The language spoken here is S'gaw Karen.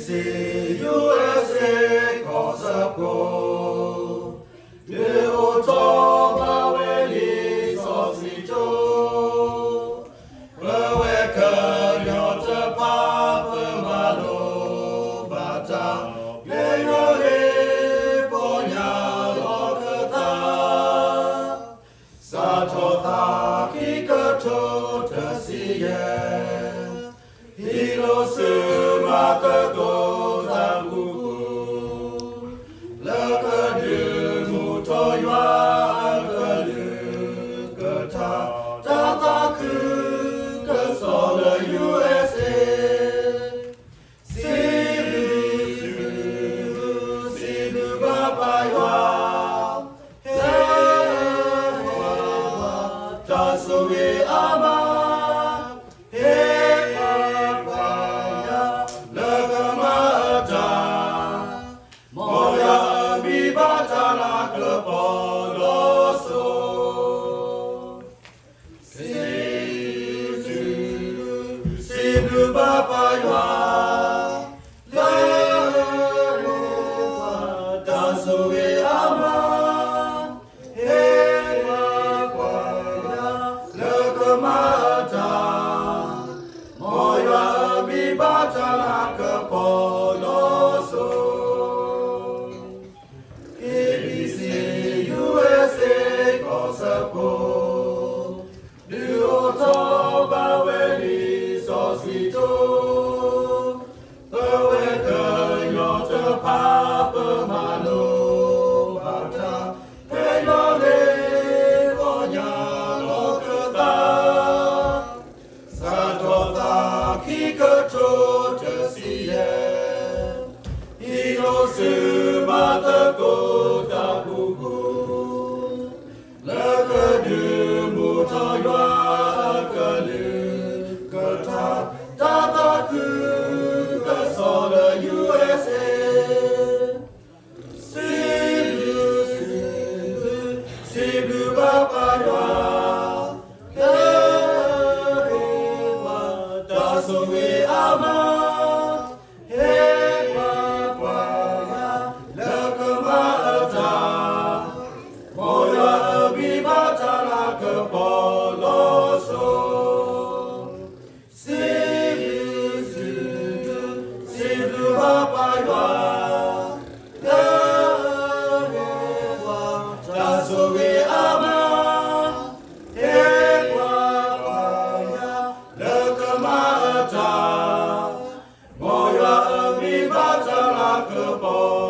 ယူၢ်အ့စ့ၣ် ကီၢ်စၢဖှိၣ်, ဒုးအိၣ်ထီၣ်ဘၣ်ဝဲလံာ်စီဆှံကၠိ, ပဝဲကညီတဖၣ်ပမၤလိဘၣ်တၢ်, လၢယိၤဟ့ၣ်ပီညါလီၤကသး စးထီၣ်သးခံကထိတဆံယဲၢ်, ဟံးလိာ်စုမၤသကိးတၢ်ကူၣ်ကူၣ်, လၢကဒုးမူထီၣ်ယွၤအကလုၢ်ကထါ, တၢ်သးခုကစီၣ်လၢ ယူၢ်အ့စ့ၣ် စံးဘျုး စံးဘျုး စံးဘျုးဘၣ်ပၢ်ယွၤ, ဟ့ၣ်ပှၤတၢ်ဆိၣ်ဂ့ၤအါမး, ဟ့ၣ်ပှၤ လၢကမၤအတၢ်, မ်ယွၤအမံၤဘၣ်တၢ်လၤကပီၤလီၤစိၤ. စံးဘျုး စံးဘျုးဘၣ်ပၢ်ယွၤ, ဟ့ၣ်ပှၤတၢ်ဆိၣ်ဂ့ၤအါမး, ဟ့ၣ်ပှၤ လၢကမၤအတၢ်, မ်ယွၤအမံၤဘၣ်တၢ်လၤကပီၤလီၤစိၤ. က့ဘံစ့ၣ် ယူၢ်အ့စ့ၣ် ကီၢ်စၢဖှိၣ်, ဒုးအိၣ်ထီၣ်ဘၣ်ဝဲလံာ်စီဆှံကၠိ, ပဝဲကညီတဖၣ်ပမၤလိဘၣ်တၢ်, ဖဲယိၤဟ့ၣ်ပီညါလီၤကသး စးထီၣ်သးခံကထိတဆံယဲၢ်, ဟံးလိာ်စုမၤသကိးတၢ်ကူၣ်ကူၣ်, လၢကဒုးမူထီၣ်ယွၤအကလုၢ်ကထါ, တၢ်သးခုကစီၣ်လၢ ယူၢ်အ့စ့ၣ် စံးဘျုး စံးဘျုး စံးဘျုးဘၣ်ပၢ်ယွၤ, ဟ့ၣ်ပှၤတၢ်ဆိၣ်ဂ့ၤအါမး, ဟ့ၣ်ပှၤ လၢကမၤအတၢ်, မ်ယွၤအမံၤဘၣ်တၢ်လၤကပီၤလီၤစိၤ. စံးဘျုး စံးဘျုး စံးဘျုးဘၣ်ပၢ်ယွၤ, ဟ့ၣ်ပှၤတၢ်ဆိၣ်ဂ့ၤအါမး, ဟ့ၣ်ပှၤ လၢကမၤအတၢ်, မ်ယွၤအမံၤဘၣ်တၢ်လၤကပီၤ